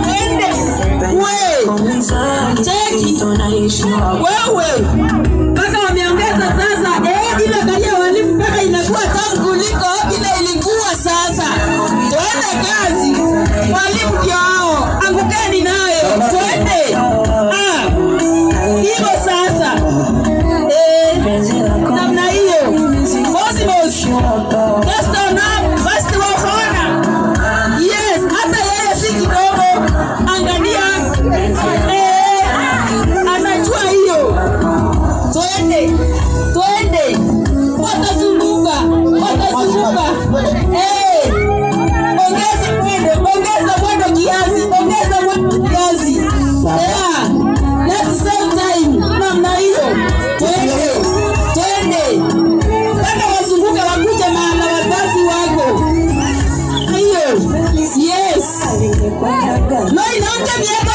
Twende. We. Cheki. Wewe. Mpaka wameongeza sasa. Eh, ile gari ya walimu mpaka inakuwa tamu kuliko ile ilikuwa sasa. Twende kazi. Walimu ndio hao. Angukeni nayo. Twende. Ah. Hivyo sasa. Eh, namna hiyo. Cosmos. Just on up. First of honor. Yes, hata yeye si kidogo. Angalia. Eh, anajua hiyo. Twende. Twende. Watazunguka. Watazunguka. Eh. Ongeza mwendo, ongeza mwendo kiasi, ongeza mwendo kiasi. Yeah. Let's save time. Namna hiyo. Twende. Twende. Mpaka wazunguke wakuje maana wazazi wako. Hiyo. Yes. No, inaonja miaka.